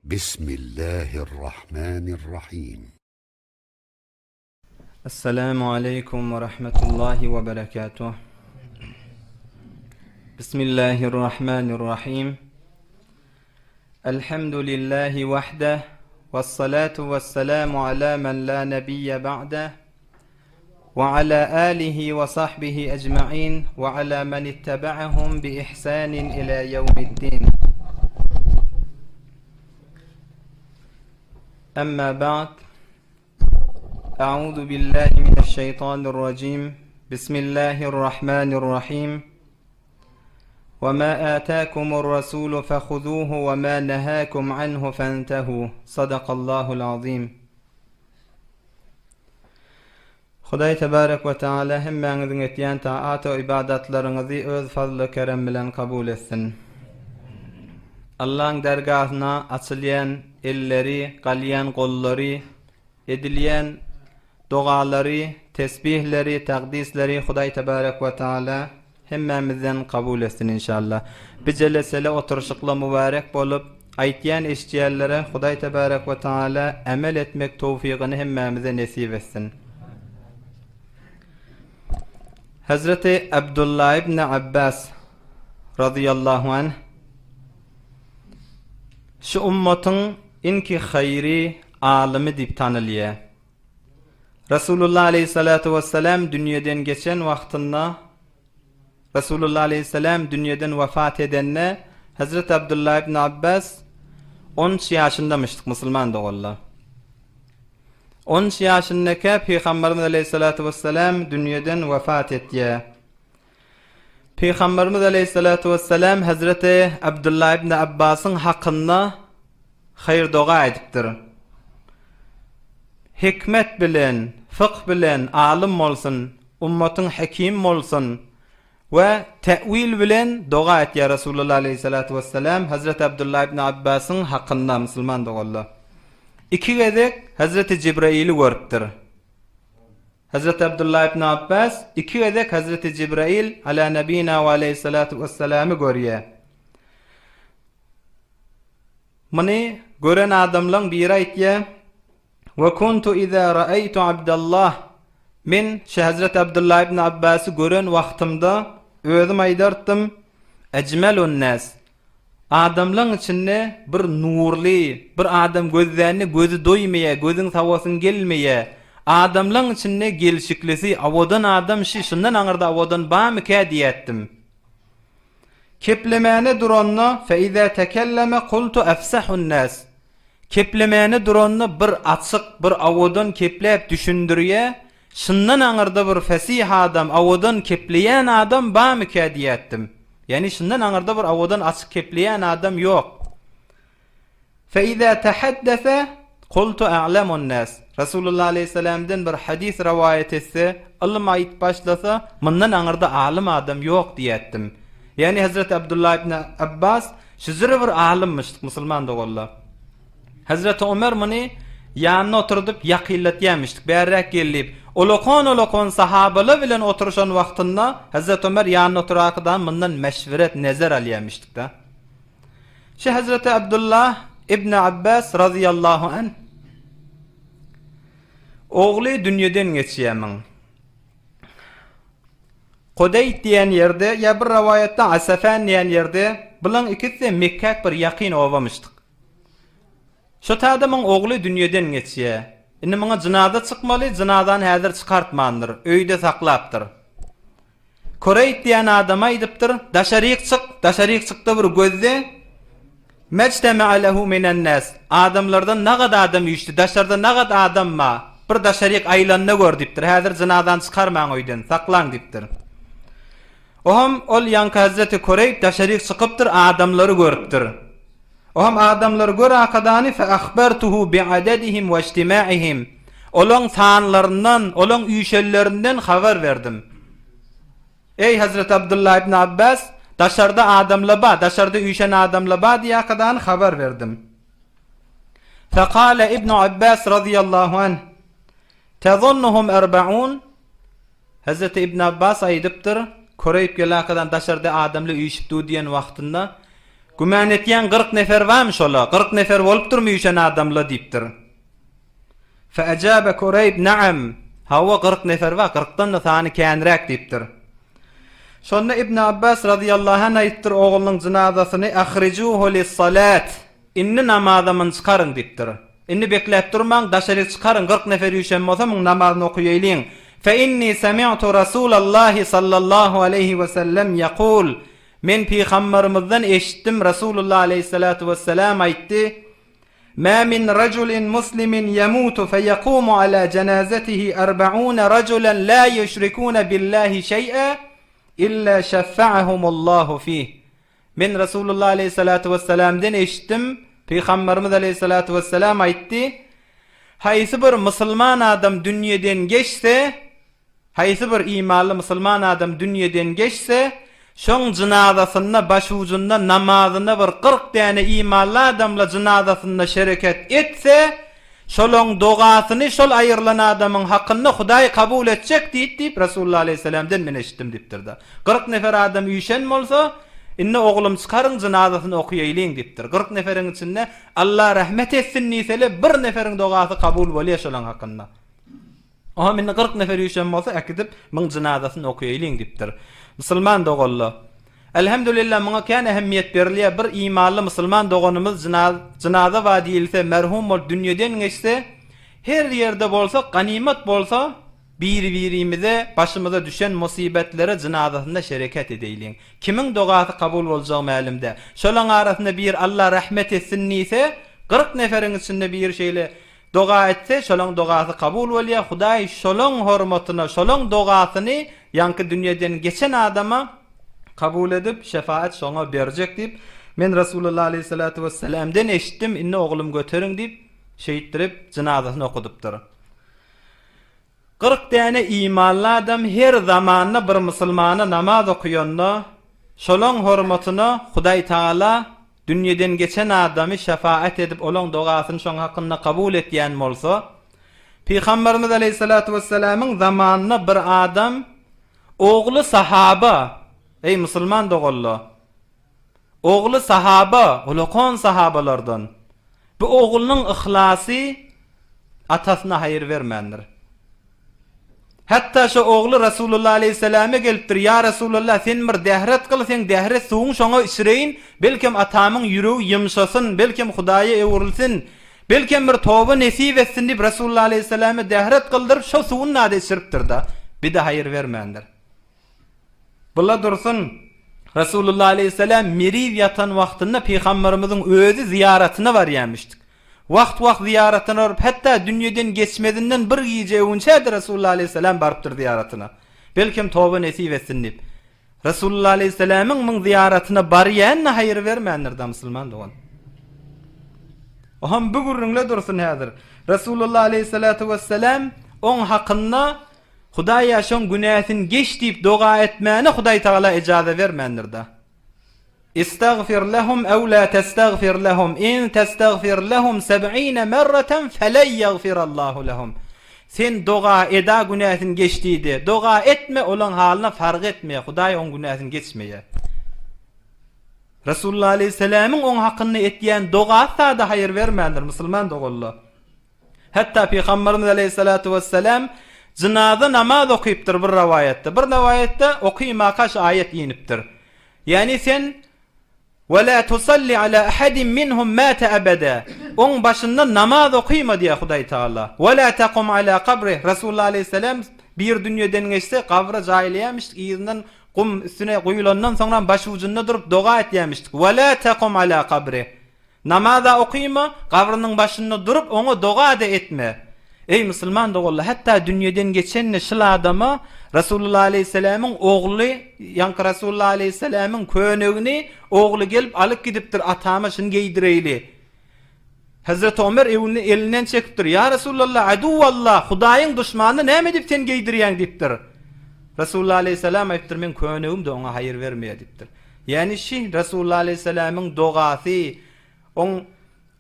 Bismillahirrahmanirrahim. Esselamu aleýkum we rahmetullahi we berekatuh. Bismillahirrahmanirrahim. Elhamdülillahi wahde vessalatu vesselamu ala men la nebiyye ba'de ve ala alihi ve sahbihi ecmaîn ve ala men ittebaahum bi ihsanin ila yevmiddin. Emma ba'd. Euzu billahi mineşşeytanirracim. Bismillahirrahmanirrahim. Ve ma ataakumur rasulu fehuzuhu ve ma nehakum anhu fentehu. Sadakallahul azim. Hudaý tebarek we taala hemmäňiziň etýän taat we ybadatlaryňyzy öz fazly kerem bilen kabul etsin. Allaň dergahyna açylýan elleri, galýan gollary, edilýän dogalary, tesbihleri, takdisleri Hudaý tebarek we taala Hemmämizden kabul etsin inşallah. Bi jelesele oturyşykla mübärek bolup, aýtýan eşitýänlere Hudaý tebarek we taala emel etmek towfygyny hemmämize nesip etsin. Hezreti Abdullah ibn Abbas razyýallahu anh şu ummatyň iňki haýry alymy diýip tanylýar. Resulullah aleýhissalatu wessalam dünýeden geçen wagtynda Resulullah aleýhissalam dünýeden wefat edende Hezreti Abdullah ibn Abbas 13 ýaşyndamyşdyk musulman doganlar. 13 ýaşyndaka Pygamberimiz aleýhissalatu wessalam dünýeden wefat etýär. Pygamberimiz aleýhissalatu wessalam Hezreti Abdullah ibn Abbasyň hakynda haýyr doga edipdir. Hikmet bilen, fykh bilen alym bolsun, ummatyň hekimi bolsun we te'wil bilen doga etýär Resulullah aleýhissalatu wessalam Hezreti Abdullah ibn Abbasyň hakynda musulman doganlar. Iki gezek Hezreti Jibraili görüpdir. Hezreti Abdullah ibn Abbas iki gezek Hezreti Jibrail ala nebina we aleýhissalatu wessalamy görýär. Muny gören adamlaň biri aýtýar, Ve kuntu iza ra'aytu Abdallah Men şu Hezreti Abdullah ibn Abbasy gören wagtymda özüm aýdartdym, Ejmelun nas Adamlaň içinde bir nurly, bir adam gözlände gözi doýmaýar, gözüň sawasyň gelmeýär. Adamlaň içinde gelşiklisi, owadan adam şi, şundan aňyrda owadan barmykä diýätdim. Keplemäne duranda, Fe-izä tekelleme kultu efsahun-nas. Keplemäne duranda bir açyk, bir owadan kepläp düşündirýär, Şundan aňyrda bir fesih adam, owadan kepleýän adam barmykä diýätdim. Ýagny şundan aňyrda bir owadan açyk kepleýän adam ýok. Fe-izä tehaddese, kultu a'lemun-nas. Resulullah aleýhissalamdan bir hadys rowaýat etse, ylym aýyp başlasa, mundan aňyrda alym adam ýok diýätdim. Ýagny Hezreti Abdullah ibn Abbas şüzre bir alymmyş, musulman doganlar. Hezreti Ömer muny ýanyna oturdyp ýakynlatýarmyşdyk, bärräk gel diýip. Olakan-olakan sahabalar bilen oturyşan wagtynda Hezreti Ömer ýanynda oturakydan mundan meşweret, nezer alýarmyşdyk-da. Şu Hezreti Abdullah ibn Abbas razyýallahu anh ogly dünýeden geçýär muň. Kudeýt diýen ýerde ýa bir rowaýatda Asafan diýen ýerde bulaň ikisi-de Mekgä bir ýakyn obamyşdyk. Şo tada muň ogly dünýeden geçýä. Indi muňa jynaza çykmaly, jynazany häzir çykartmandyr, öýde saklapdyr. Koreýt diýen adama aýdypdyr, Daşaryk çyk, daşaryk çykda bir gözle, Mejteme'a lehu minen-nas, adamlardan nagad adam üýşdi, daşarda nagad adam bar, bir daşaryk aýlanda gör diýipdir, häzir jynazany çykarmaň öýden, saklaň diýipdir. Ohm ol ýaňky hezreti Koreýt daşaryk çykypdyr, adamlary görüpdir. Ohm adamlary gör akadany fe ahbertuhu bi'adedihim we ijtima'ihim. Olaň sanlaryndan, olaň üýşenlerinden habar berdim. Eý hezreti Abdullah ibn Abbas, daşarda adamla ba, daşarda üýşen adamla ba diýe akadany habar berdim. Fekale ibn Abbas radiyallahu anh, Tezunnuhum erbaun? Hezreti Ibn Abbas aýdypdyr, Köreýip gelakadan daşarda adamly üýşüp dur diýen wagtynda, Güman etýän 40 nefer barmy şola? 40 nefer bolupdyrmy üýşen adamla diýipdir. Feejabe Kureýb, Naam, hawa 40 nefer bar, kyrkdan-da sany känräk diýipdir. Şonda Ibn Abbas razyýallahu anh aýypdyr oglunyň jynazasyny, Ahrijuhu lis-salat, indi namaza muny çykaryň diýipdir. Indi bekläp durmaň, daşaryk çykaryň, 40 nefer üýşen bolsa muň namazyny okaýaýlyň. Fe inni semi'tu Rasulallahi sallallahu aleýhi we sellem ýekul, Men pygambarymyzdan eşitdim, Rasulullah aleýhissalatu wesselam aýtdy, Mä min rajulin muslimin ýemutu feýekumu ala jenazetihi erbeune rajulen la ýüşrikune billahi şeý'e illa şeffa'ahumullahu fih. Men Resulullah aleýhissalatu wesselamden eşitdim, Pygamberimiz aleýhissalatu wesselam aýtdy, Haýsy bir musulman adam dünýeden geçse, Haýsy bir imanly musulman adam dünýeden geçse, şoň jynazasynda başujunda namazyna bir 40 däne imanly adamla jynazasynda şereket etse, şolaň dogasyny şol aýrylan adamyň hakynda Hudaý kabul etjek diýip diýip Resulullah aleýhissalamden men eşitdim diýipdir-de. 40 nefer adam üýşen bolsa, indi oglum çykaryň jynazasyny okuýaýlyň diýipdir. 40 neferiň içinde Allah rahmet etsin diýsele bir neferiň dogasy kabul bolýar şolaň hakynda. Oňam indi 40 nefer üýşen bolsa äkidip muň jynazasyny okaýalyň diýipdir. Musulman doganlar! Elhamdülillah muňa kän ähmiýet berilýär bir imanly musulman doganymyz jynaza bar diýilse merhum bolup dünýeden geçse her ýerde bolsak ganymat bolsa biri birimize başymyza düşen musybetlere jynazasynda şereket edeýliň. Kimiň dogasy kabul boljagy mälim däl. Şolaň arasynda biri Allah rahmet etsin diýse 40 neferiň içinde biri şeýle Doga etse, şolaň dogasy kabul bolýar, Hudaý şolaň hormatyna, şolaň dogasyny ýaňky dünýeden geçen adama kabul edip, şefaat şoňa berjek diýip, men Resulullah aleýhissalatu wessalamden eşitdim, indi oglum göteriň diýip, şeýtdirip jynazasyny okudypdyr. 40 däne imanly adam her zamanda bir musulmana namaz okuyanda, şolaň hormatyna Hudaý Tagala dünýeden geçen adamy şefaat edip olaň dogasyny şoň hakynda kabul etýän bolsa, Pygamberimiz aleýhissalatu wessalamyň zamanynda bir adam ogly sahaba, eý musulman doganlar, ogly sahaba, ulakan sahabalardan, bu oglunyň yhlasy atasyna haýyr bermändir. Hatda şo ogly Resulullah aleýhissalama gelipdir, Ýa Resulallah, sen bir dähret kyl, seň dähret suwuň şoňa içireýin, belkem atamyň ýüregi ýumşasyn, belkem Hudaýa öwrülsin, belkem bir toba nesip etsin diýip Resulullah aleýhissalama dähret kyldyryp, şo suwuny-da içiripdir-da, bir-de haýyr bermändir. Bula dursun, Resulullah aleýhissalam meriz ýatan wagtynda pygamberimiziň özi zyýaratyna barýarmyşdyk. Wagt-wagt zyýaratyna baryp, hatda dünýeden geçmezinden bir gije öwünçä-de Resulullah aleýhissalam barypdyr zyýaratyna. Belkem toba nesip etsin diýip. Resulullah aleýhissalamyň muň zyýaratyna barýanyna haýyr bermändir-da musulman dogan. Oham bu gürrüňle dursun häzir. Resulullah aleýhissalatu wessalam oň hakynda Hudaýa şoň günäsini geç diýip doga etmäne Hudaý Tagala ejaza bermändir-da. Istagfir lehum ew la testagfir lehum in testagfir lehum seb'ine merreten felen ýagfirallahu lehum. Sen doga eda günäsini geç diýdi. Doga etme olaň halyna fark etmeýär. Hudaý oň günäsini geçmeýär. Resulullah aleýhissalamyň oň hakynda etýän dogasy sada haýyr bermändir musulman doganlar. Hatda Pygamberimiz aleýhissalatu wessalam jynaza namaz okypdyr bir rowaýatda. Bir rowaýatda okymaka şu aýat inipdir. Ýagny sen Ve la tusalli ala ahadin minhum mata abada. Oň başynda namaz okyma diýär Hudaý Taala. Ve la taqum ala kabrih. Resulullah aleýhissalam bir dünýeden geçse gabra jaýlaýarmyş, yzyndan gum üstüne guýulandan soňra başujunda durup doga etýärmişdik. Ve la taqum ala kabrih. Namaz-a okyma, gabrynyň başynda durup oňa doga-da etme. Eý, musulman doganlar, hatda dünýeden geçen-de şul adama Resulullah aleýhissalamyň ogly, ýaňky Resulullah aleýhissalamyň könegini ogly gelip alyp gidipdir, atama şuny geýdireýli. Hezreti Omer ewini elinden çekipdir. Ýa Resulallah, aduwallah, Hudaýyň duşmanyna näme diýip sen geýdirýäň diýipdir. Resulullah aleýhissalam aýdypdyr, meň könegim-de oňa haýyr bermeýär diýipdir. Ýagny şi Resulullah aleýhissalamyň dogasy, oň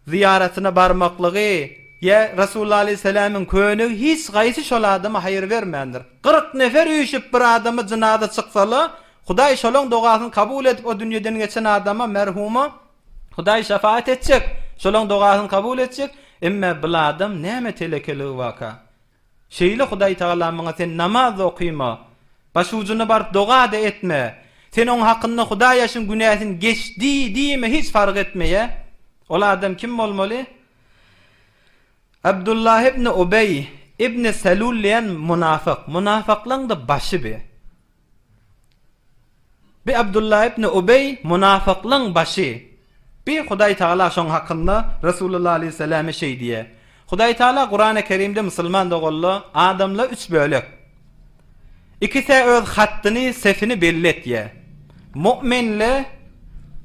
zyýaratyna barmaklygy, ýa Resulullah aleýhissalamyň könegi hiç gaýsy şol adama haýyr bermändir. 40 nefer üýşüp bir adama jynaza çyksala, Hudaý şolaň dogasyny kabul edip o dünýeden geçen adama, merhuma. Hudaý şefaat etjek, şolaň dogasyny kabul etjek, emme bil adam näme telekeligi baka? Şeýle Hudaý Tagala muňa sen namaz-da okyma, başujuna baryp doga-da etme, sen oň hakynda Hudaý aşyň günäsini geçdi diýme hiç fark etmeýä. Ol adam kim bolmaly? Abdullah ibn Ubeý ibn Selul diýen munafyk. Munafyklaň-da başy bi. Bi Abdullah ibn Ubeý munafyklaň başy. Bi Hudaý Tagala şoň hakynda Resulullah aleýhissalame şeý diýýär. Hudaý Tagala Kurany Kerimde musulman doganlar adamlar üç bölek. Ikisä öz hatdyny, sefini belli etýär. Mu'minle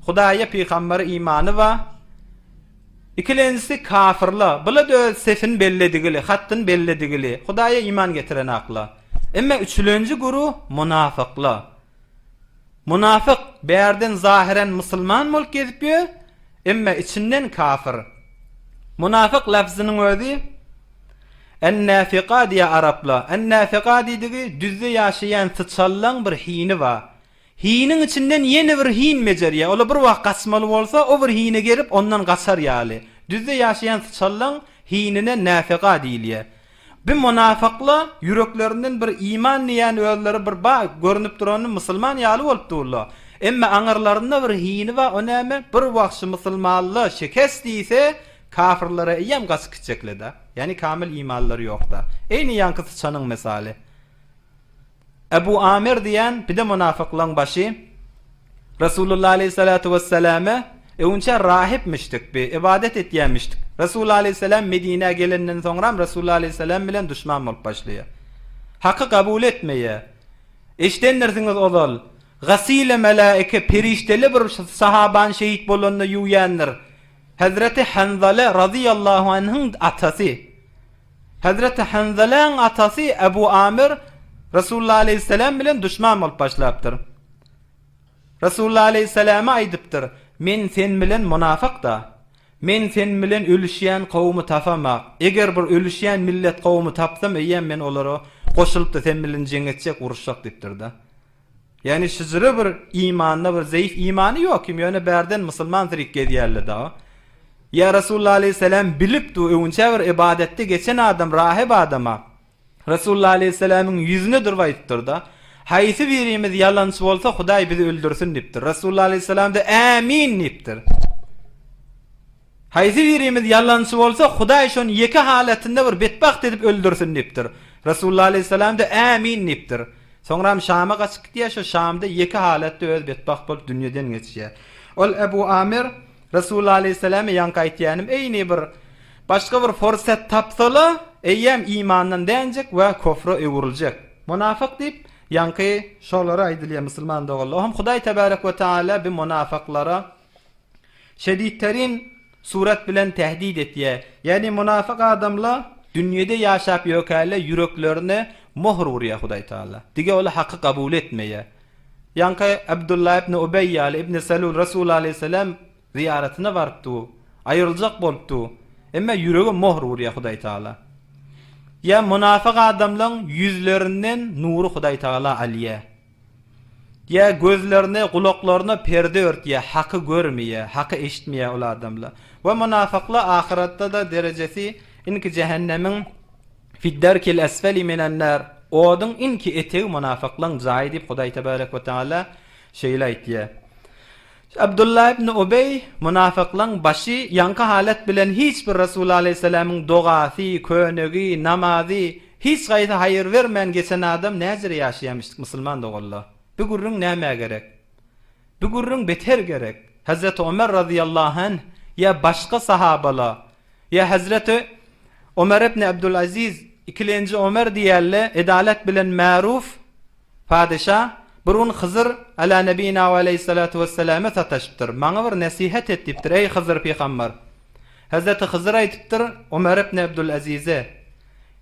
Hudaýa pygambere imany bar. Ikilenjisi kafyrla, bula-da öz sefini belli edigili, hatdyny belli edigili, Hudaýa iman getirenakla. Emma üçülenji güruh munafykla. Munafyk bärden zahyren musulman bolup gezip ýör, emma içinden kafyr. Munafyk lafzynyň özi En-nafika diýýär araplar. En-nafika diýdigi düzde ýaşaýan syçanlaň bir hini bar. Hiniň içinden ýene bir hin bejerýär. Olar bir wagt gaçmaly bolsa, o bir hine gelip, ondan gaçar ýaly. Düzde ýaşaýan syçanlaň hinine näfega diýilýär. Bi munafykla ýüreklerinden bir iman diýýän özleri bir ba, görnüp durany musulman ýaly bolup durlar. Emme aňyrlarynda bir hini bar, o näme? Bir wagt şu musulmanla şikes diýse, kafyrlara eýýäm gaçyp gitjekler-dä. Ýagny kamil imanlary ýok-da. Eýni ýaňky syçanyň mysaly. Ebu Amir diýen bir-de munafyklaň başy Resulullah aleýhissalatu wesselame öwünçä rahipmişdik bi, ybadat etýänmişdik. Resulullah aleýhissalam Medinä gelenden soňram Resulullah aleýhissalam bilen duşman bolup başlaýar. Haky kabul etmeýär. Eşidendirsiňiz ozal, Gasile melaike perişdeli bir sahabany şehit bolanda ýuwýandyr. Hezreti Hanzale razyýallahu anhyň atasy. Hezreti Hanzaläň atasy Ebu Amir Resulullah aleýhissalam bilen duşman bolup başlapdyr. Resulullah aleýhissalama aýdypdyr, Men sen bilen munafyk-da. Men sen bilen ölüşýän kowumy tapamak. Eger bir ölüşýän millet kowumy tapsam, eýýäm men olara goşulyp-da sen bilen jeň etjek, uruşjak diýipdir-de. Ýagny şyjyra bir imanda bir zeýif imany ýok kim ýöne bärden musulman syryk gezýärler dagy. Ýa Resulullah aleýhissalam bilip du öwünçä bir ybadatda geçen adam rahyp adama Resulullah aleýhissalamyň ýüzüne durup aýdypdyrda haýsy birimiz ýalançy bolsa Hudaý bizi öldürsin diýipdir. Resulullah aleýhissalam-da ämin diýipdir. Haýsy birimiz ýalançy bolsa, Hudaý şony ýeke halatynda bir betbagt edip öldürsin diýipdir. Resulullah aleýhissalam-da Ämin diýipdir. Soňram Şama gaçyp gidýär, şo Şamda ýeke halatda özi betbagt bolup dünýeden geçýär. Ol Ebu Amir Resulullah aleýhissalama ýaňky aýtýanym eýni bir başga bir forsat tapsala, eýýäm imandan dänjek we kofra öwrüljek. Munafyk diýip, ýaňky şolara aýdylýar musulman doganlar. Ohm Hudaý tebarek we taala bi munafyklara Şedidterin surat bilen tehdit etýär. Ýagny munafyk adamla dünýede ýaşap ýökäle ýüreklerine mohr urýar Hudaý Taala. Dige ola haky kabul etmeýär. Ýaňky Abdullah ibn Ubeý ýaly ibn Selul Resulullah aleýhissalam zyýaratyna barypdy. Aýryljak bolupdy. Emma ýürege mohr urýar Hudaý Taala. Ýa munafyk adamlaň ýüzlerinden nury Hudaý Taala alýar. Ýa gözlerine, gulaklaryna perde örtýär, haky görmeýär, haky eşitmeýär ol adamlar. We munafyklar ahyratda-da derejesi inki jähennemiň fidderkil esfeli minennar, oduň inki etegi munafyklaň jaýy diýip Hudaý tebarek we taala şeýle aýtýar. Abdullah ibn Ubeý munafyklaň başy ýaňky halat bilen hiç bir Resulullah aleýhissalamyň dogasy, könegi, namazy hiç gaýsy haýyr bermän geçen adam näjire ýaşaýamyşdyk musulman doganlar. Bu gürrüň nämä gerek? Bu gürrüň beter gerek. Hezreti Omer razyýallahu anh ýa başga sahabalar ýa Hezreti Omer ibn Abdulaziz ikilenji Omer diýerler edalet bilen märuf Padyşa, bir gün Hyzyr, ala nebina we aleýhissalatu wesselame sataşypdyr. Maňa bir nesihat et diýipdir, Eý, Hyzyr pygamber! Hezreti Hyzyr aýdypdyr, Omer ibn Abdulazize,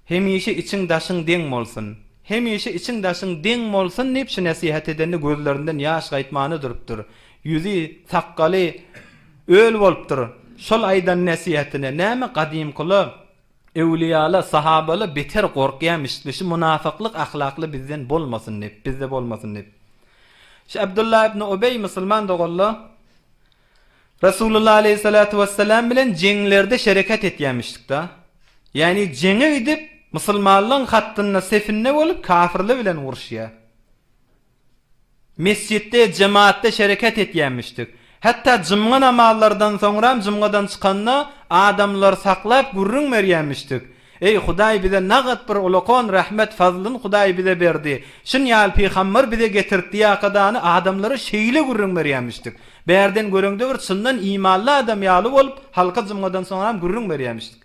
Hemişe içiň-daşyň deň bolsun. Hemişe içiň-daşyň deň bolsun diýip, şu nesihat edende gözlerinden ýaş gaýtmany durupdyr. Ýüzi, sakgaly öl bolupdyr. Şol aýdan nesihatine, näme gadymkylar, Öwlüýalar, sahabalar beter gorkýarmyşdy, şu munafyklyk ahlakly bizden bolmasyn diýip, bizde bolmasyn diýip. Şu Abdullah ibn Ubeý musulman doganlar, Resulullah aleýhissalatu wessalam bilen jeňlerde şereket etýämişdik-da. Ýagny jeňe gidip, musulmanlaryň hattynda, sefinde bolup, kafirler bilen uruşýar. Mesjitde, jemaatda şereket etýämişdik. Hatda jumga namazlardan soňram jumgadan çykanda adamlary saklap gürrüň berýämişdik. Eý, Hudaý bize nagat bir ulakan rahmet fazlyn Hudaý bize berdi. Şun ýaly pygamber bize getirtdi ýakadany adamlara şeýle gürrüň berýämişdik. Bärden göreňde bir çyndan imanly adam ýaly bolup halka jumgadan soňram gürrüň berýämişdik.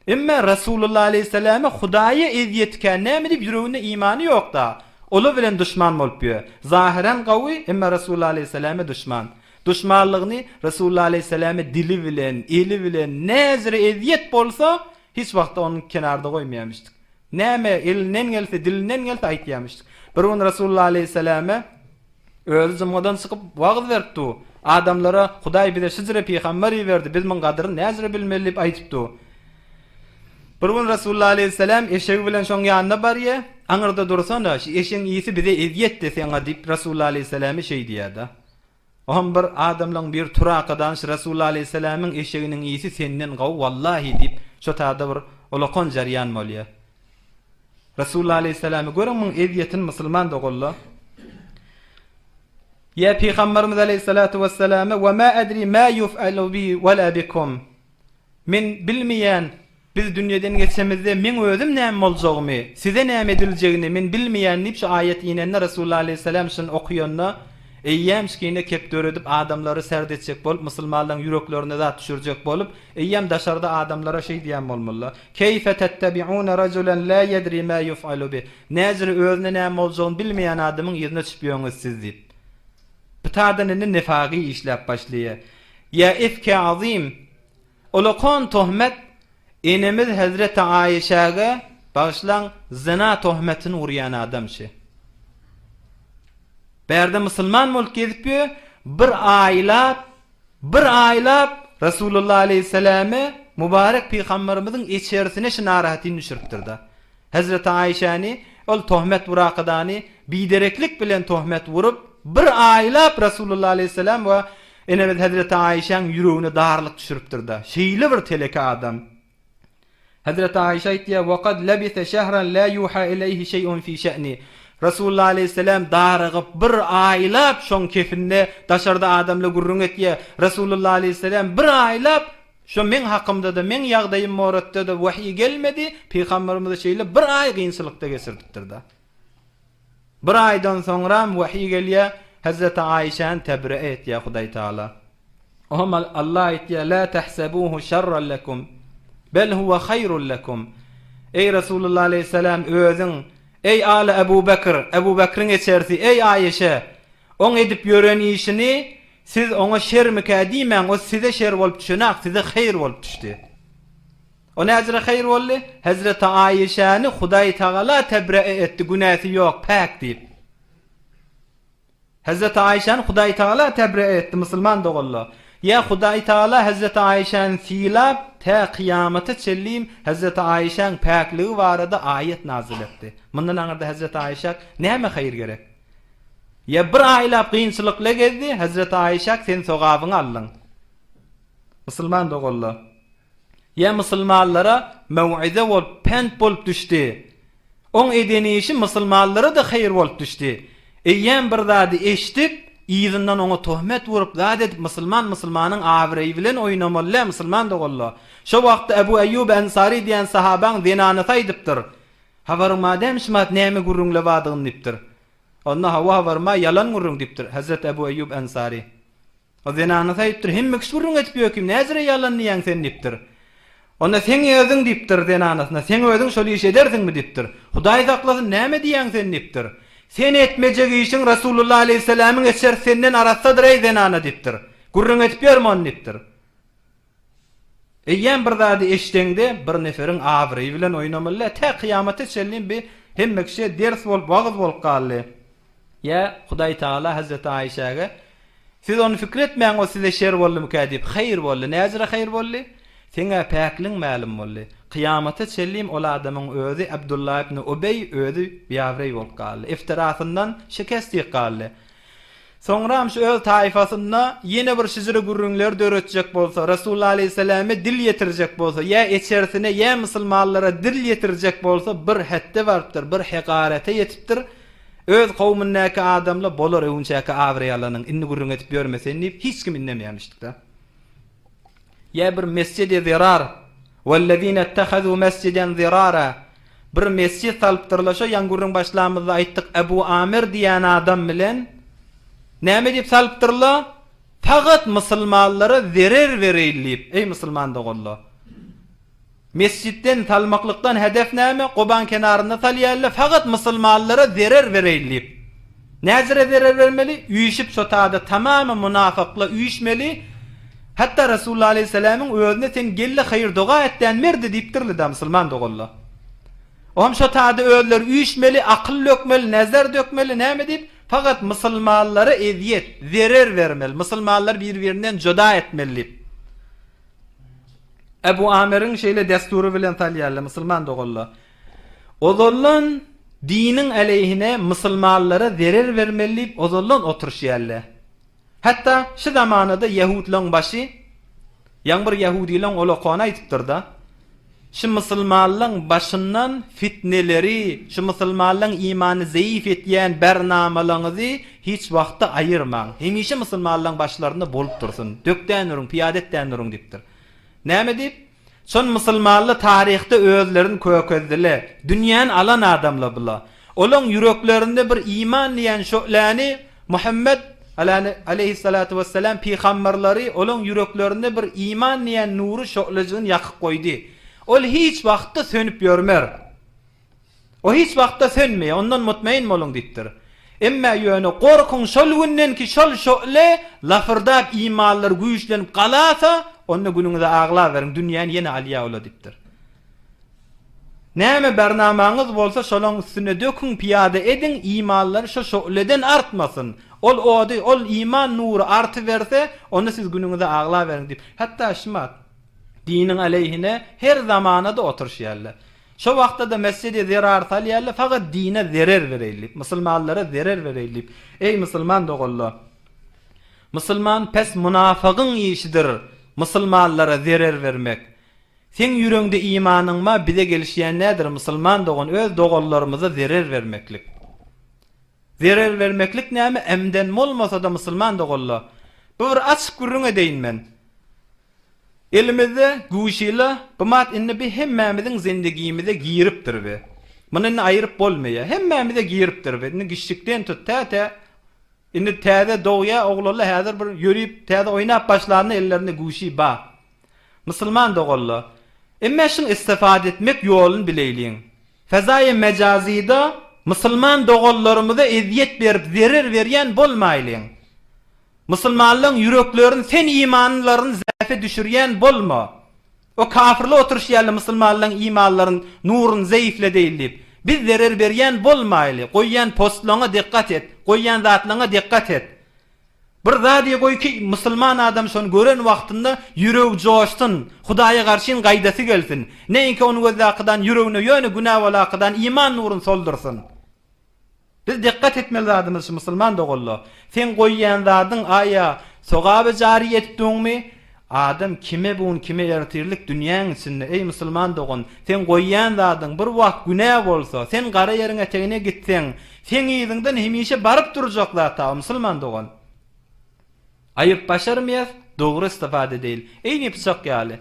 Emme Resulullah aleýhissalama Hudaýa ezýetkän näme diýip ýüreginde imany ýokda. Ola bilen duşman bolup ýör. Zahyran gawy, emma Resulullah aleýhissalama duşman. Duşmanlygyny Resulullah aleýhissalama dili bilen, eli bilen näzire ezýet bolsa, hiç wagtda ony kenarda goýmaýamyşdyk. Näme elinden gelse, dilinden gelse aýtýamyşdyk. Bir gün Resulullah aleýhissalama Özi jumgadan çykyp wagyz berip dur. Adamlara Hudaý bize şijre pygamber iberdi, biz muň gadyryny näjre bilmeli diýip aýdyp dur. Bir gün Resulullah aleýhissalam eşegi bilen şoň ýanyna barýa, aňyrda dursana, şu eşegiň ysy bize ezýetdi seňa diýip Resulullah aleýhissalamy şeý diýýär-de. Oňam bir adamlaň biri turakadan şu Resulullah aleýhissalamyň eşeginiň ysy senden gowy wallahi diýip şo tada bir ulakan jarýan bolýa. Resulullah aleýhissalamy görüň muň ezýetini musulman doganlar. Ýa Pygamberimiz aleýhissalatu wessalama we ma edri ma yuf'alu bi we la bikum. Men bilmeýän biz dünýeden geçemizde meň özüm näme boljagymy, size näme ediljegini men bilmeýän diýip şu aýat inende Resulullah aleýhissalam şuny okuyanda eýýäm şkine kep döredip adamlary serd etjek bolup musulmanlaryň ýüreklerine zat düşürjek bolup Eýýäm daşarda adamlara şeý diýen bolmaly-la, Keýfe tettebi'une rajulen la ýedri ma ýuf'alu bih, Näjire özüne näme boljagyny bilmeýän adamyň yzyna düşüp ýöňüz siz diýip. Bu taýdan indi nifagy işläp başlaýar. Ýa ifki azym, Ulakan tohmet enemiz hezreti Aişäge, bagyşlaň, zyna tohmetini urýan adam şi. Bärde musulman bolup gezip ýör, bir aýlap Bir aýlap Resulullah aleýhissalame mübarek pygamberimiziň içerisine şu narahatini düşüripdir-de. Hezreti Aişäni ol tohmet urakadany bidereklik bilen tohmet urup, bir aýlap Resulullah aleýhissalam we enemiz Hezreti Aişäň ýüregine darlyk düşüripdir-de. Şeýle bir teleke adam. Hezreti Aişe aýtýar, Wekad lebise şehran la ýuha ileýhi şeý'un fi şe'ni. Resulullah aleýhisselam darygyp bir aýlap şoň kefinde daşarda adamla gürrüň etýär. Resulullah aleýhisselam bir aýlap şo meň hakymda-da, meň ýagdaýym boratda-da wahiý gelmedi, pygamberimizi şeýle bir aý gynçylykda geçirdipdir-de. Bir aýdan soňram wahiý gelýär, Hezreti Aişäni tebri'e etýär Hudaý Taala. Oňa Allah aýtýar, La tahsabuhu şerran lekum, bel huwe haýrun lekum. Eý Resulullah aleýhissalam özüň, eý aly Ebu Bekr, Ebu Bekriň eçersi, eý Aişe, oň edip ýören işini siz oňa şermikä diýmäň, o size şer bolup düşenak, size haýyr bolup düşdi. O näjre haýyr boldy? Hezreti Aişäni Hudaý Tagala tebree etdi, günäsi ýok, päk diýip. Hezreti Aişäni Hudaý Tagala tebree etdi, musulman doganlar. Ýa Hudaý Tagala Hezreti Aişäni sylap, tä kyýamata çenlim Hezreti Aişäň päkligi barada aýat nazyl etdi. Mundan aňyrda Hezreti Aişä näme haýyr gerek? Ýa bir aýlap kynçylykla gezdi, Hezreti Aişä sen sogabyňy aldyň. Musulman doganlar. Ýa musulmanlara möw'ize bolup, pent bolup düşdi. Oň eden işi musulmanlara-da haýyr bolup düşdi. Eýýäm bir zady eşdip, yzyndan oňa tohmet urup, zat edip musulman musulmanyň abraýy bilen oýnamaly däl musulman doganlar. Şo wagtda Ebu Eýýub Ensary diýen sahabaň zenanasy aýdypdyr, Habaryň bar dämi şumat näme gürrüňle bardygyny diýipdir. Onda hawa habarym bar, ýalan gürrüň diýipdir Hezreti Ebu Eýýub Ensary. O zenanasy aýypdyr, Hemme kişi gürrüň edip ýökim, näjire ýalan diýýäň sen diýipdir. Onda seň özüň diýipdir zenanasyna, seň özüň şol işi edersiňmi diýipdir. Hudaý saklasyn, näme diýýäň sen diýipdir. Sen etmejek işiň Resulullah aleýhissalamyň etjeri senden arassadyr eý zenana diýipdir. Gürrüň edip ýörme ony diýipdir. Eýýäm bir zady eşdeňde bir neferiň abraýy bilen oýnamaly däl. Tä kyýamata çenli bi hemme kişiye ders bolup, wagyz bolup galdy. Ýa Hudaý Tagala Hezreti Aişäge, Siz ony pikir etmäň o size şer boldumyka diýip, haýyr boldy. Näjire haýyr boldy? Seň-ä päkligiň mälim boldy. Kyýamata çenlim ol adamyň özi Abdullah ibn Ubeý özi biabraý bolup galdy. Iftirasyndan şikest iýip galdy. Soňram şu öz taýfasynda ýene bir şijire gürrüňleri döretjek bolsa, Resulullah aleýhissalame dil ýetirjek bolsa, ýa içerisine, ýa musulmanlara dil ýetirjek bolsa bir hetde barypdyr, bir hekarete ýetipdir. Öz kowumyndaky adamlar bolar öwünçäki abraý alanyň, indi gürrüň edip ýörme sen diýip, hiç kim indemeýärmişdik-dä. Ýa bir mesjidi zirar, Wellezine ittehazû mesjiden zirara, bir mesjit salypdyrlar, şo ýaňy gürrüň başlamyzda aýtdyk, Ebu Amir diýen adam bilen, näme diýip salypdyrlar? Fakat musulmanlara zerer bereýin diýip, eý musulman doganlar! Mesjitden salmaklykdan hedef näme? Gobaň kenarynda salýarlar, fakat musulmanlara zerer bereýin diýip. Näzire zerer bermeli? Üýşüp şo tada tamamy munafyklar üýşmeli. Hatda Resulullah aleýhissalamyň özüne sen gel-de haýyr-doga et dän merdi diýipdirler-dä musulman doganlar. Oňam şo tada özleri üýşmeli, akyl dökmeli, näzer dökmeli, näme diýip? Fakat musulmanlara ezýet, zerer bermeli, musulmanlary bir-birinden juda etmeli diýip. Ebu Amiriň şeýle dessury bilen salýarlar musulman doganlar. Ozaldan diniň aleýhine musulmanlara zerer bermeli diýip ozaldan oturyşýarlar. Hatda şu zamanada ýehudlaň başy ýaňy bir ýehudileň olakony aýdypdyrda. Şu musulmanlaň başyndan fitneleri, şu musulmanlaň imanyny zeýif etýän bernamalaňyzy hiç wagtda aýyrmaň. Hemişe musulmanlaň başlarynda bolup dursun. Dökdän duruň, pyýada etdän duruň diýipdir. Näme diýip? Şon musulmanly taryhda özlerini kökezdile. Dünýäni alan adamla bula. Olaň ýüreklerinde bir iman diýen şöhläni Muhammet, aleýhissalatu wessalam, pygamberleri olaň ýüreklerinde bir iman diýen nury şöhlejigini ýakyp goýdy. Ol hiç wagtda sönüp ýörmer. O hiç wagtda sönmeýär, ondan mutmain boluň diýipdir. Emmä ýöne gorkuň şol günden ki şol şöhle lafyrdap imanlary güýçlenip galasa, onda günüňize aglaberiň, dünýäni ýene alýar ola diýipdir. Näme bernamaňyz bolsa şolaň üstüne döküň pyýada ediň imanlary şo şöhleden artmasyn. Ol ody ol iman nury artyberse onda siz günüňize aglaberiň diýip. Hatda şumat diniň aleýhine her zamanada oturyşýarlar. Şo wagtda-da mesjidi zerar salýarlar fakat dine zerer bereýin diýip musulmanlara zerer bereýin diýip. Eý musulman doganlar! Musulman pes munafygyň işidir musulmanlara zerer bermek. Seň ýüreňde imanyň ba bize gelişýän nädir musulman dogan öz doganlarymyza zerer bermeklik. Zerer bermeklik näme emden bolmasada musulman doganla. Bu bir açyk gürrüň edeýin men. Elimizde guşila bu mat indi bi hemmämiziň zindigimize giripdir bi. Muny indi aýyryp bolmaýa. Hemmämize giripdir bi. Indi giçjikden tut tä tä Indi täze dogýa oglanlar häzir bir ýörüp täze oýnap başlanda ellerinde guşi ba. Musulman doganlar, emme şuň istifade etmek ýoluny bileýliň. Fezaýy mejazyda musulman doganlarymyza ezýet berip zerer berýän bolmaýlyň. Musulmanlaň ýüreklerini sen imanlylaryny zäfe düşürýän bolma. O kafirler oturyş ýaly musulmanlaň imanlaryny nuruny zeýifledeýin diýip. Biz zerer berýän bolmaýly. Goýýan postlaňa dikgat et. Goýýan zatlaňa dikgat et. Bir zady goý ki musulman adam şony gören wagtynda ýüregi joşsun, Hudaýa garşyn gaýdasy gelsin. Näinki ony gözläkidan ýüregine ýöne günä bolakydan iman nuruny soldursyn. Biz dikgat etmeli zadymyz şu musulman doganlar. Seň goýýan zadyň aýa sogaby jary edip duňmy? Adam kime bu gün kime ertirlik dünýäň içinde eý musulman dogan seň goýýan zadyň bir wagt günä bolsa sen gara ýeriň etegine gitseň seň yzyňdan hemişe baryp durjak zat a musulman dogan. Aýyp başarmaýas dogry istifade edeýil. Eýni pyçak ýaly.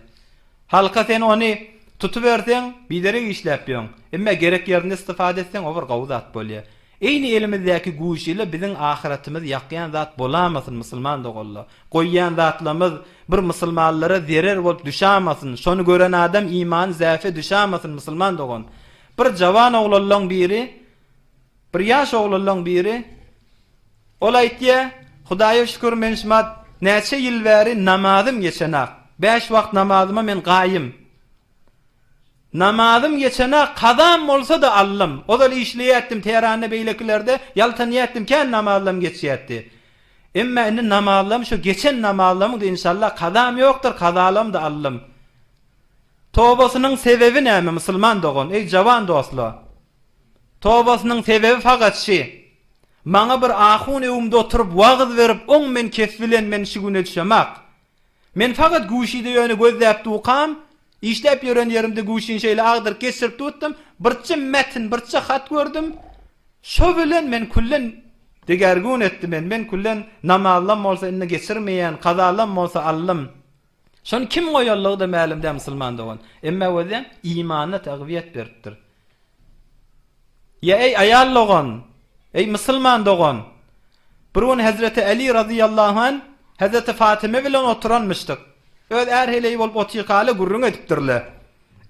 Halka sen ony tutuberseň biderek işläp ýöň. Emme gerek ýerinde istifade etseň o bir gowy zat bolýa. Eýni elimizdäki güýç ile biziň ahyretimizi ýakýan zat bolamasyn musulman doganlar. Goýýan zatlamyz bir musulmanlara zerer bolup düşamasyn. Şony gören adam imany zäfe düşamasyn musulman dogan. Bir jawan oglanlaň biri bir ýaş oglanlaň biri Ol aýtýa, Hudaýa şükür men şumat näçe ýyl bäri namazym geçenak. Bäş wagt namazyma men gaýym. Namazym geçenak, kazam bolsa-da aldym. Ozal işleýärdim Tehranda beýlekilerde, ýaltanýardim kän namazlam geçýärdi. Emma indi namazlam şu geçen namazlamyň-da inşallah kazam ýokdur, kazalam-da aldym. Tobasynyň sebebi näme musulman dogan, eý jawan dostlar? Tobasynyň sebebi fakat şi. Maňa bir ahun öwümde oturyp wagyz berip oň men kes bilen men şu güne düşemak. Men fakat guşide ýöne gözläp dukam, işläp ýören ýerimde guşini şeýle agdyryp geçirip dutdum, birçe metin, birçe hat gördüm. Şo bilen men küllen degergun etdi men, men küllen namazlam bolsa indi geçirmeýän, kazalam bolsa aldym. Şony kim goýanlygy-da mälim däl musulman dogan. Emma gözleň imanyna tagwiýet beripdir. Ýa eý aýal dogan, eý musulman dogan! Bir gün Hezreti Äli razyýallahu anh Hezreti Fatyma bilen oturanmyşdyk. Öz är-heleý bolup otyrkaly gürrüň edipdirler.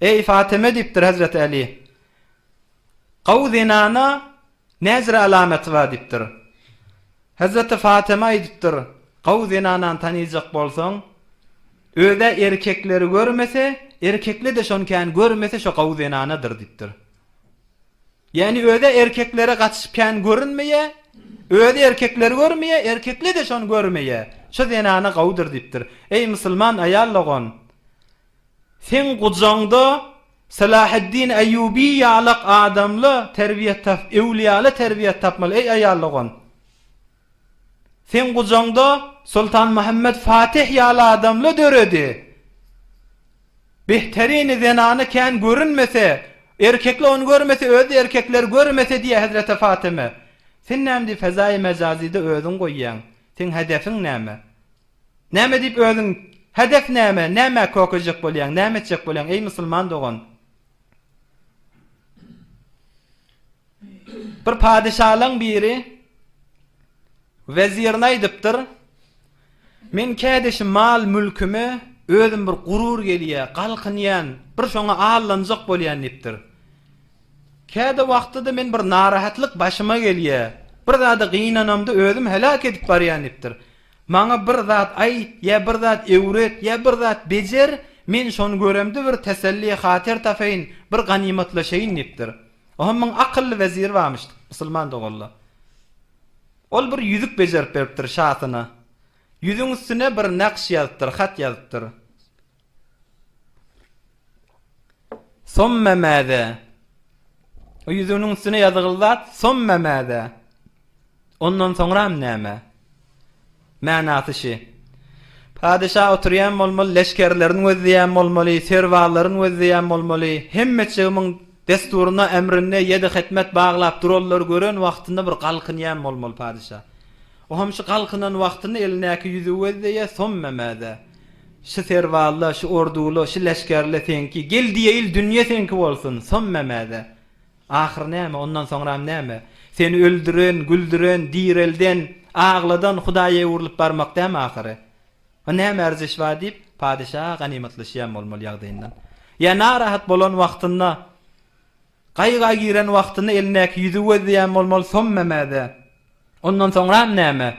Eý Fatyma diýipdir Hezreti Äli. Gowy zenana näzire alamaty bar diýipdir. Hezreti Fatyma aýdypdyr, Gowy zenanany tanyjak bolsaň, öz-ä erkekleri görmese, erkekle-de şony kän görmese şo gowy zenanadyr diýipdir. Ýagny öz-ä erkeklere gatyşyp kän görünmeýä, özi erkekleri görmeýä, erkekle-de şony görmeýä. Şo zenana gowudyr diýipdir. Eý musulman aýal dogan! Seň gujaňda Salaheddin Eýýubi ýalak adamla terbiýe tap, öwliýala terbiýe tapmaly, eý aýal dogan! Seň gujaňda Soltan Muhammet Fatih ýaly adamla döredi. Behterini zenany kän görünmese, erkekle ony görmese, özi erkekleri görmese diýýär Hezreti Fatyma. Sen näme diýip fezaýy mejazyda özüň goýýaň? Seň hedefiň näme? Näme diýip özüň hedef näme? Nämä kökejek bolýaň? Näme etjek bolýaň, eý musulman dogan? Bir padyşalaň biri wezirine aýdypdyr, Men käde şu mal-mülküme özüm bir gurur gelýär, galkynýan, bir şoňa allanjak bolýan diýipdir. Käde wagtda-da men bir narahatlyk başyma gelýär, bir zada gynanamda özüm heläk edip barýan diýipdir. Maňa bir zat aýt, ýa bir zat öwret, ýa bir zat bejer, men şony göremde bir teselli hatyr tapaýyn, bir ganymatlaşaýyn diýipdir. Ohamyň akylly weziri barmyş, musulman doganlar. Ol bir ýüzük bejerip beripdir şasyna. Ýüzüň üstüne bir nakş ýazypdyr, hat ýazypdyr. Somme mäze. O ýüzüginiň üstüne ýazgyly zat somme mäze. Ondan soňram näme? Manasy şi. Padyşa oturýan bolmaly, leşgerlerini gözleýän bolmaly, serbazlaryny gözleýän bolmaly, hemmeçigimiň desturyna, emrine ýedi hetmet baglap duranlary gören wagtynda bir galkynýan bolmaly padyşa. Ohem şu galkynan wagtynda elindäki ýüzügi gözleýär, sommemä-de. Şu serbazla, şu ordula, şu leşgerle seňki, gel diýeýil dünýe seňki bolsun, sommemä-de. Ahyry näme, ondan soňram näme? Seni öldüren, güldüren, direlden, agladan Hudaýa öwrülip barmak dämi ahyry? O näme ärzeş bar diýip, padyşa ganymatlaşýan bolmaly ýagdaýyndan. Ýa narahat bolan wagtynda, gaýga giren wagtynda elindäki ýüzügi gözleýän bolmaly, sommemäde. Ondan soňram näme?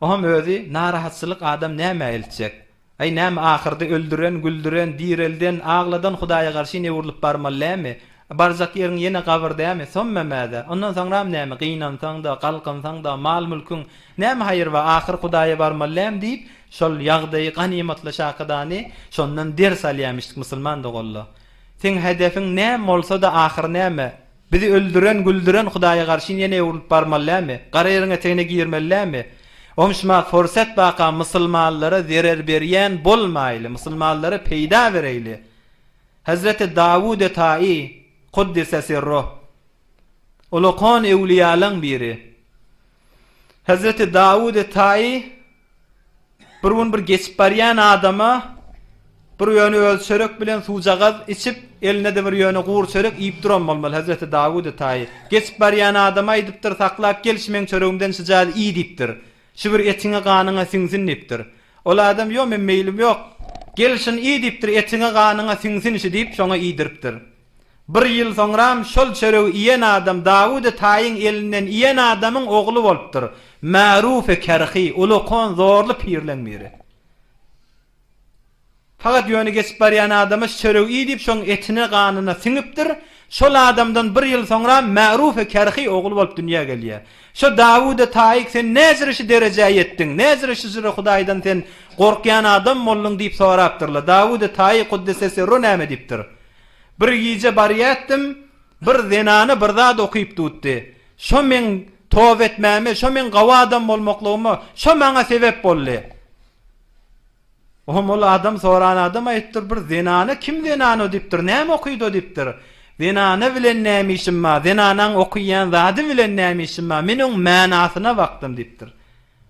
Oňam özi narahatçylyk adam nämä eltjek? Aý näme ahyrda öldüren, güldüren, direlden, agladan Hudaýa garşy ine öwrülip barmaly dämi? Barjak ýeriň ýene gabyr dämi? Sommemä-de. Ondan soňram näme, gynansaň-da, galkynsaň-da, mal-mülküň, näme haýyr bar, ahyr Hudaýa barmaly dämi diýip, şol ýagdaýy ganymatly şakydany şondan ders alýamyşdyk musulman doganlar. Seň hedefiň näme bolsa-da ahyr näme? Bizi öldüren, güldüren Hudaýa garşy ýene öwrülip barmaly dälmi? Gara ýeriň etegine girmeli dälmi? Omşma forsat baka musulmanlara zerer berýän bolmaýly, musulmanlara peýda bereýli. Hezreti Dawude Taýy, Kuddise sirruh, ulakan öwliýalaň biri. Hezreti Dawude Taýy Bir gün bir geçip barýan adama bir ýöne özi çörek bilen suwjagaz içip, eline-de bir ýöne gury çörek iýip duran bolmaly Hezreti Dawudy Taýy. Geçip barýan adama aýdypdyr, Saklap gel, şu meň çöregimden şujaz iý diýipdir. Şu bir etiňe ganyňa siňsin diýipdir. Ol adam, Ýok, men meýlim ýok. Gel şuny iý diýipdir, etiňe ganyňa siňsin şi diýip, şoňa iýdiripdir. Bir ýyl soňram şol çöregi iýen adam Dawudy Taýyň elinden iýen adamyň ogly bolupdyr. Märufe Kerhi, ulakan zorly pirleň biri. Fakat ýöne geçip barýan adama şu çöregi iý diýip şoň etine ganyna siňipdir. Şol adamdan bir ýyl soňram Märufe Kerhi ogly bolup dünýä gelýär. Şo Dawudy Taýyk sen näjire şu derejä ýetdiň, näjire şu jüre Hudaýdan sen gorkýan adam bolduň diýip sorapdyrlar. Dawudy Taýy Kuddise sirru näme diýipdir? Bir gije barýatdym, bir zenana bir zat okyp dutdy. Şo meň. toba etmäme, şo meň gawy adam bolmaklygyma, şo maňa sebep boldy. Ohm ol adam soran adam aýypdyr, bir zenana kim zenana diýipdir, näme okydy o diýipdir. Zenana bilen näme işim bar, zenanaň okyýan zady bilen näme işim bar, men oň manasyna bakdym diýipdir.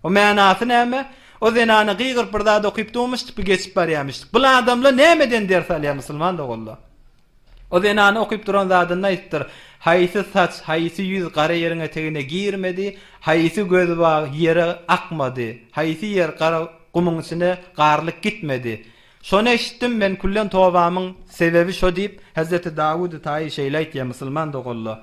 O manasy näme? O zenana gygyryp bir zat okyp durmuşdyk, bir geçip barýamyşdyk. Bul adamlar nämeden ders alýar musulman doganlar? O zenana okyp duran zadyny aýtdyr. Haýsy saç, haýsy ýüz gara ýeriň etegine girmedi, haýsy göz bag ýere akmady, haýsy ýer gara gumuň içine garylyp gitmedi. Şony eşitdim, men küllen tobamyň sebebi şo diýip, Hezreti Dawudy Taýy şeýle aýtýar, musulman doganlar.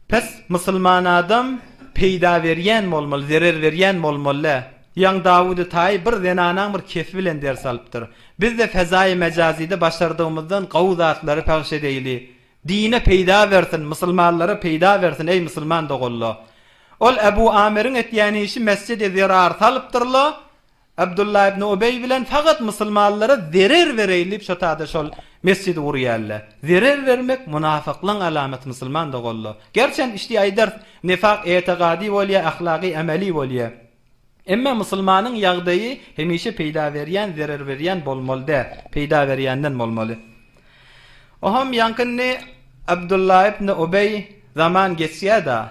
Pes musulman adam peýda berýän bolmaly, zerer berýän bolmaly däl. Ýaň Dawudy Taýy bir zenanaň bir kefi bilen ders alypdyr. Biz-de fezaýy mejazyda başardygymyzdan gowy zatlary pagş edeýli. Dine peýda bersin, musulmanlara peýda bersin eý musulman doganlar. Ol Ebu Ameriň etýän işi mesjidi zerar salypdyrlar, Abdullah ibn Ubeý bilen fakat musulmanlara zerer bereýin diýip şo tada şol mesjidi gurýarlar. Zerer bermek munafyklaň alamaty musulman doganlar. Gerçem işdi aýdarys nifak etegady bolýar ahlagy emeli bolýar. Emma musulmanyň ýagdaýy hemişe peýda berýän zerer berýän bolmaly däl. Peýda berýänden bolmaly. Oham ýaňky indi Abdullah ibn Ubeý zaman geçýär-da.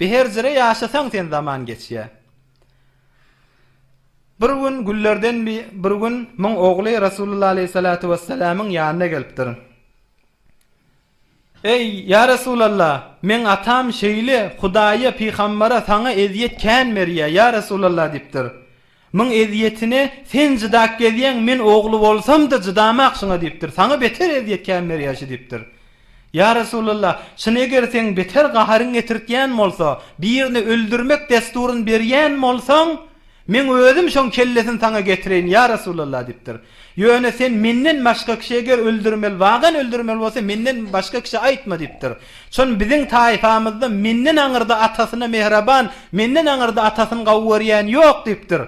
Bi her jire ýaşasaň sen zaman geçýär. Bir gün günlerden bir gün muň ogly Resulullah aleýhissalatu wessalamyň ýanyna gelipdir. Eý, ýa Resulallah, meň atam şeýle Hudaýa, pygambere, saňa ezýet kän berýär, ýa Resulallah diýipdir. Muň ezýetine sen jydap gezýäň, men ogly bolsam-da jydamak şuňa diýipdir. Saňa beter ezýet kän berýär şi diýipdir. Ýa Resulallah, şuny eger seň beter gaharyň getirtýän bolsa, birini öldürmek desturyn berýän bolsaň, meň özüm şoň kellesini saňa getireýin, ýa Resulallah diýipdir. Ýöne sen menden başga kişi eger öldürmeli, wagan öldürmeli bolsa, menden başga kişä aýtma diýipdir. Şon biziň taýfamyzda menden aňyrda atasyna mehraban, menden aňyrda atasyny gowy görýän ýok diýipdir.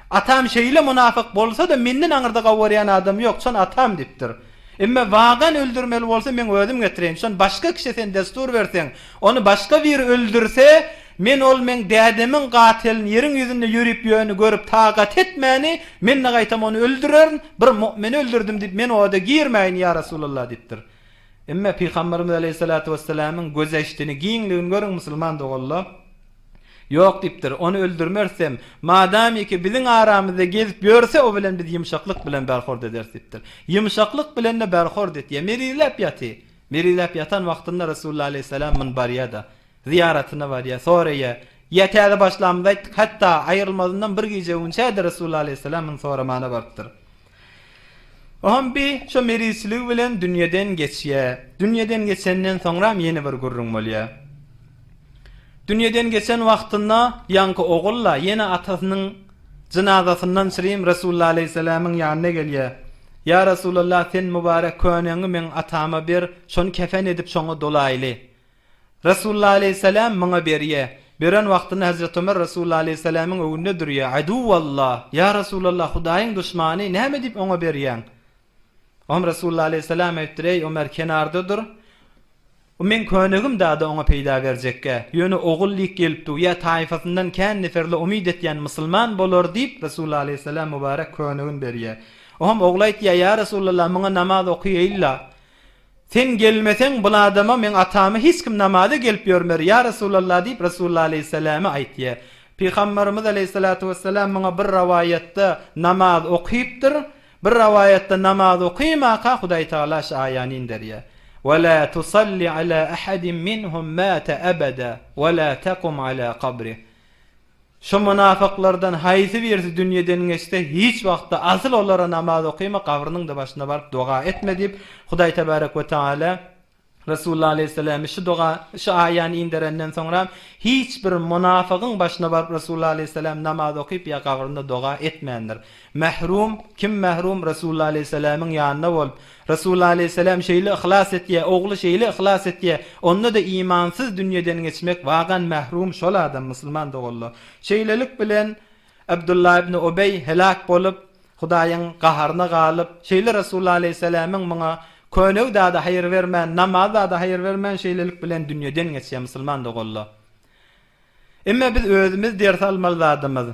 Atam şeýle munafyk bolsa-da, menden aňyrda gowy görýän adam ýok, şon atam diýipdir. Emme wagan öldürmeli bolsa meň özüm getireýin. Şony başga kişä sen destur berseň, ony başga biri öldürse, men ol meň dädemiň gatelini ýeriň ýüzünde ýörüp ýöni görüp tagat etmäni, men-de gaýtam ony öldürerin, bir mu'mini öldürdim diýip men oda girmäýin ýa Resulallah diýipdir. Emme Pygamberimiz aleýhissalatu wessalamyň gözeşdini, giňligini görüň musulman doganlar. Ýok diýipdir, ony öldürmerisem, madamiki biziň aramyzda gezip ýörse, o bilen biz ýumşaklyk bilen berhord ederis diýipdir. Ýumşaklyk bilen-de berhord etýär. Merizläp ýaty. Merizläp ýatan wagtynda Resulullah aleýhissalam muny barýar-da, zyýaratyna barýar, soraýar. Ýa täze başlamyzda aýtdyk, hatda aýrylmazyndan bir gije öňçä-de Resulullah aleýhissalam muny soramana barypdyr. Oňam bi şo merizçiligi bilen dünýeden geçýär. Dünýeden geçenden soňram ýene bir gürrüň bolýar. Dünýeden geçen wagtynda ýaňky ogul-la ýene atasynyň jynazasyndan çyrim Resulullah aleýhissalamyň ýanyna gelýär. Ýa Resulallah sen mübarek könegiňi meň atama ber, şony kefen edip şoňa dolaýly. Resulullah aleýhissalam muňa berýär. Beren wagtynda Hezreti Ömer Resulullah aleýhissalamyň öňünde durýar. Aduwallah, ýa Resulallah, Hudaýyň duşmany, näme diýip oňa berýäň? Oňa Resulullah aleýhissalam aýdypdyr, Eý, Ömer, kenarda dur. Bu meň könegim dada oňa peýda berjekgä. Ýöne ogul lik gelip dur, ýa taýfasyndan kän neferli umyt etýän musulman bolar diýip, Resulullah aleýhissalam mübarek könegini berýär. Oňam ogly aýtýar, Ýa Resulallah, muňa namaz okaýaýyl-la. Sen gelmeseň bul adama meň atama hiç kim namaza gelip ýörmer ýa Resulallah diýip Resulullah aleýhissalama aýtýar. Pygambarymyz aleýhissalatu wessalam muňa bir rowaýatda namaz okypdyr, bir rowaýatda namaz okymaka Hudaý Tagala şu aýany inderýär. Ve la tusalli ala ahadin minhum mata abada ve la takum ala kabrih. Şu mynafyklardan haýsy birisi dünýeden geçse, hiç wagtda asyl olara namaz okyma, gabrynyň-da başyna baryp doga etme diýip, Hudaý tebarek we taala Resulullah aleýhissalamy şu doga, şu aýany inderenden soňra hiç bir mynafygyň başyna baryp Resulullah aleýhissalam namaz okyp ýa gabrynda doga etmändir. Mährum, kim mährum Resulullah aleýhissalamyň ýanynda bolup, Resulullah aleýhissalam şeýle yhlas etýär, ogly şeýle yhlas etýär, onda-da imansyz dünýeden geçmek wagan mährum şol adam musulman doganlar. Şeýlelik bilen Abdullah ibn Ubeý heläk bolup, Hudaýyň gaharyna galyp, şeýle Resulullah aleýhissalamyň muňa könegi zada haýyr bermän, namaz zada haýyr bermän şeýlelik bilen dünýeden geçýär musulman doganlar. Emma biz özümiz ders almaly zadymyz.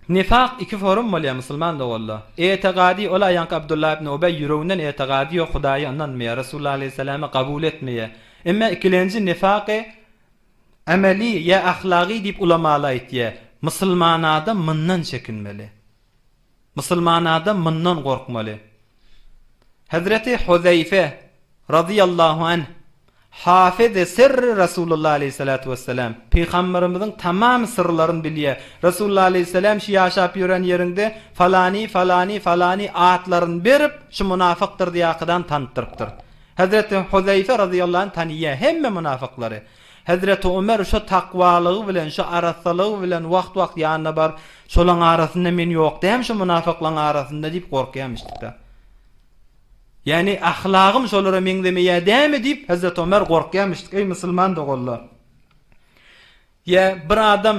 Nifak iki forum bolýar musulman doganlar. Etegady ol aýanky Abdullah ibn Ubeý ýüreginden etegady ýok Hudaýa ynanmaýar, Resulullah aleýhissalamy kabul etmeýär. Emma ikilenji nifaky ameli ýa ahlagy diýip ulamalar aýtýar. Musulman adam mundan çekinmeli. Musulman adam mundan gorkmaly. Hezreti Huzeýfe, razyýallahu anh, hafizi sirri Resulullah aleýhissalatu wessalam, Pygamberimiziň tamam syrlaryny bilýär. Resulullah aleýhissalam şu ýaşap ýören ýeriňde falany, falany, falany atlaryny berip, şu munafykdyr diýakydan tanytdyrypdyr. Hezreti Huzeýfe razyýallahu anh tanyýar hemme munafyklary. Hezreti Ömer şo takwalygy bilen, şo arassalygy bilen wagt-wagt ýanyna baryp, Şolaň arasynda men ýok dämi şo munafyklaň arasynda diýip gorkýarmyşdyk-da. Ýagny ahlagym şolara meňzemeýär dämi diýip Hezreti Ömer gorkýarmyşdyk. Eý musulman doganlar! Ýa bir adam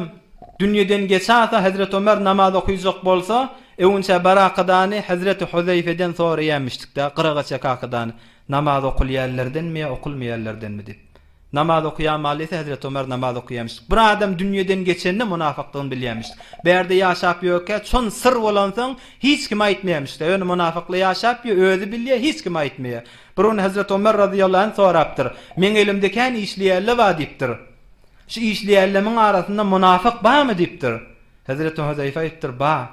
dünýeden geçasa Hezreti Ömer namaz okyjak bolsa, öwünçä barakadany Hezreti Huzeýfeden soraýarmyşdyk-da, gyraga çekakadany, namaz okulýanlardenmi ýa okulmaýanlardenmi diýip. Namaz okaýan maly ise Hezreti Ömer namaz okaýamyş. Bir adam dünýeden geçende munafykdygyny bilýämiş. Bärde ýaşap ýörkä çon syr bolansoň hiç kime aýtmaýamyş-da. Ýöne munafykly ýaşap ýör, özi bilýär, hiç kime aýtmaýar. Bir gün Hezreti Ömer razyýallahu anh sorapdyr, Meň elimde kän işleýänle bar diýipdir. Şu işleýänlemiň arasynda munafyk barmy diýipdir. Hezreti Huzeýfe aýdypdyr, Bar.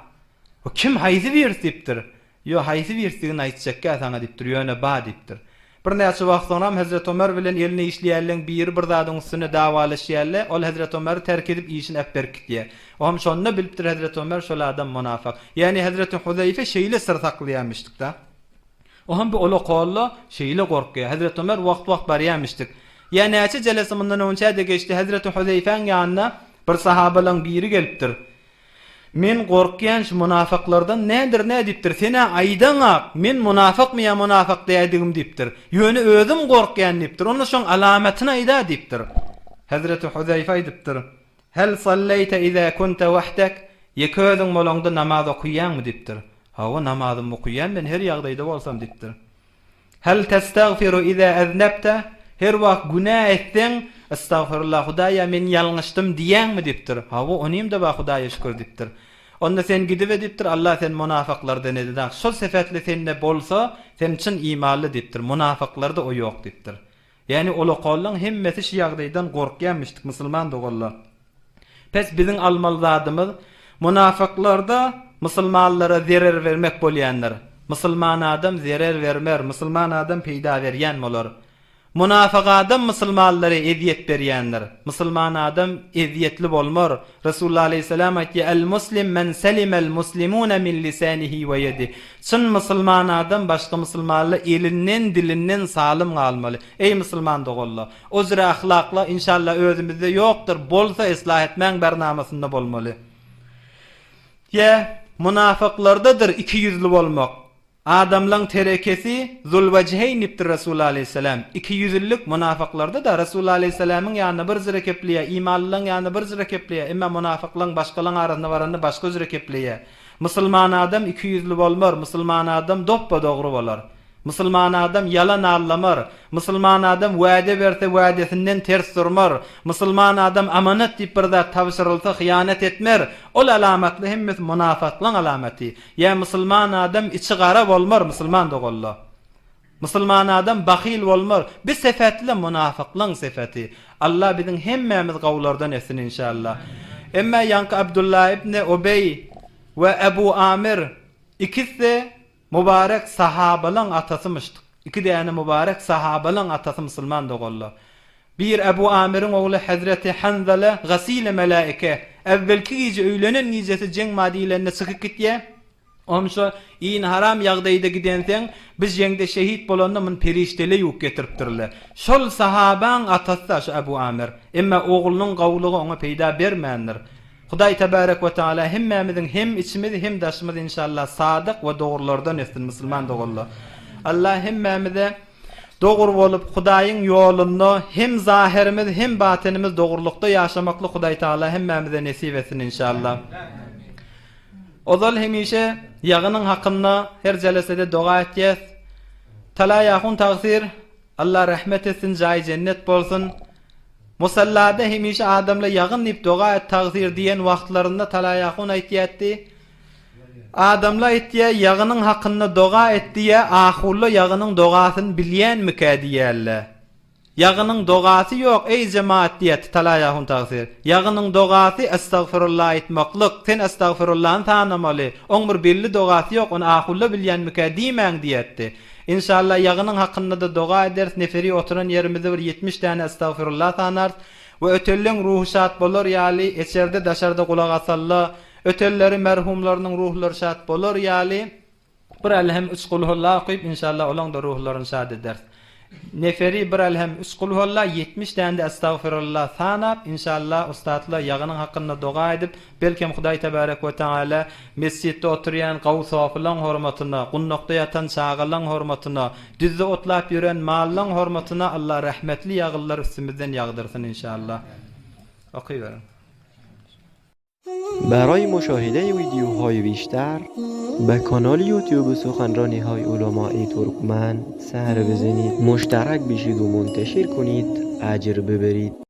O kim, haýsy birisi diýipdir. Ýo, haýsy birisidigini aýtjakgä saňa diýipdir, ýöne ba diýipdir. Birnäçe wagt soňram Hezreti Ömer bilen eline işleýänleň biri bir zadyň üstünde dawalaşýarlar, ol Hezreti Ömeri terk edip işini äpberip gitýär. Ohm şonda bilipdir Hezreti Ömer şol adam munafyk. Ýagny Hezreti Huzeýfe şeýle syr saklaýarmyşdyk-da. Ohm bu ola-kolla şeýle gorkýar. Hezreti Ömer wagt-wagt barýarmyşdyk. Ýa näçe jelese mundan öňçä-de geçdi, Hezreti Huzeýfäň ýanyna bir sahabalaň biri gelipdir. Men gorkýan şu munafyklardan nädir nä diýipdir, sen-ä aýdaňak, men munafykmy ýa munafyk dädigim diýipdir. Ýöne özüm gorkýan diýipdir, onda şoň alamatyny aýda diýipdir. Hezreti Huzeýfe aýdypdyr, Hel salleýte iza kunte wahdek, ýeke özüň bolaňda namaz okaýaňmy diýipdir. Hawa, namazymy okaýan men her ýagdaýda bolsam diýipdir. Hel testagfiru iza eznebte, her wagt günä etseň, Estagfirullah, Hudaýa men ýalňyşdym diýýäňmi diýipdir. Hawa, onim-de bar Hudaýa şükür diýipdir. Onda sen gidibe diýipdir, Allah seni munafyklardan edin. Şol sefetli sende bolsa, sen çyn imanly diýipdir. Munafyklarda o ýok diýipdir. Ýagny olokollaň hemmesi şu ýagdaýdan gorkýanmyşdyk musulman doganlar. Pes biziň almaly zadymyz munafyklarda musulmanlara zerer bermek bolýandyr. Musulman adam zerer bermer, musulman adam peýda berýän bolar. Munafyk adam musulmanlara ezýet berýändir. Musulman adam ezýetli bolmar. Resulullah aleýhissalam aýtýar, El muslim men selimel muslimune min lisanihi we ýedih. Çyn musulman adam başga musulmanla elinden, dilinden salym galmaly. Eý musulman doganlar! O jüre ahlaklar inşallah özümizde ýokdur, bolsa islah etmäň barnamasynda bolmaly. Ýa munafyklardadyr ikiýüzli bolmak. Adamlaň terekesi Zulwejheýn diýipdir Resulullah aleýhissalam. Ikiýüzlilik munafyklarda-da Resulullah aleýhissalamyň ýanynda bir jüre kepleýär, imanlylaň ýanynda bir jüre kepleýär, emma munafyklaň başgalaň arasyna baranda başga jüre kepleýär. Musulman adam ikiýüzli bolmar, musulman adam dopba-dogry bolar. Musulman adam ýalan allamar. Musulman adam wade berse wadesinden ters durmar. Musulman adam amanat diýip bir zat tabşyrylsa hyýanat etmer. Ol alamatly hemmesi munafyklaň alamaty. Ýa musulman adam içi gara bolmar musulman doganlar. Musulman adam bahyl bolmar. Bi sefetli munafyklaň sefeti. Allah biziň hemmämiz gawulardan etsin inşallah. Emma ýaňky Abdullah ibn Ubeý we Ebu Amir ikisi Mubarek sahabalaň atasymyşdyk. Iki däne mubarek sahabalaň atasy musulman doganlar. Bir Ebu Amiriň ogly hezreti Hanzala gasile melaike äwwelki gije öýlenen gijesi jeň ma diýlende çykyp gitýä. Omşa in haram ýagdaýda gidenseň bi jeňde şehit bolanda muny perişdele ýuwup getiripdirle. Şol sahabaň atasy-da şu Ebu Amir. Emma oglunyň gowulygy oňa peýda bermändir. Hudaý Tebarek we Teala hemmämiziň hem içimizi hem daşymyzy inşallah sadyk we dogrulardan etsin musulman doganlar. Allah hemmämize dogry bolup Hudaýyň ýolunda hem zahyrymyz hem batynymyz dogrulykda ýaşamaklyk Hudaý Teala hemmämize nesip etsin inşallah. Ozal hemişe ýagynyň hakynda her jelesede doga etýäs. Talaý ahun tagsyr Allah rahmet etsin jaýy jennet bolsun. Musallada hemişe adamlar ýagyn diýip doga et tagsyr diýen wagtlarynda Talaý ahun aýtýardy. Adamlar aýtýar, ýagynyň hakynda doga et diýýär, ahulla ýagynyň dogasyny bilýänmikä diýýärler. Ýagynyň dogasy ýok, eý jemaat diýýärdi Talaý ahun tagsyr. Ýagynyň dogasy estagfirullah aýtmaklyk, sen estagfirullany sanamaly, oň bir belli dogasy ýok, ony ahulla bilýänmikä diýmäň diýýärdi. Inşallah ýagynyň hakynda-da doga ederis, neferi oturan ýerimizde bir 70 däne estagfirullah sanarys we ötelleň ruhy şat bolar ýaly, eçerde daşarda gulak asalla, ötelleri merhumlarynyň ruhlary şat bolar ýaly, bir elhem üç kulhulla okyp inşallah olaň-da ruhlaryny şat ederis. Neferi bir elhem üç kulhulla 70 däne-de estagfirullah sanap inşallah ussatlar ýagynyň hakynda doga edip Belkem Hudaý Tebärek we Tagala mesjitde oturýan gawy sofylaň hormatyna, gundakda ýatan çagalaň hormatyna, düzde otlap ýören mallaň hormatyna Allah rehmetli ýagyllar üstümizden ýagdyrsyn inşallah. Okyberiň. برای مشاهده ویدیوهای بیشتر به کانال یوتیوب سخنرانی های علمای ترکمن سر بزنید مشترک بشید و منتشر کنید اجر ببرید.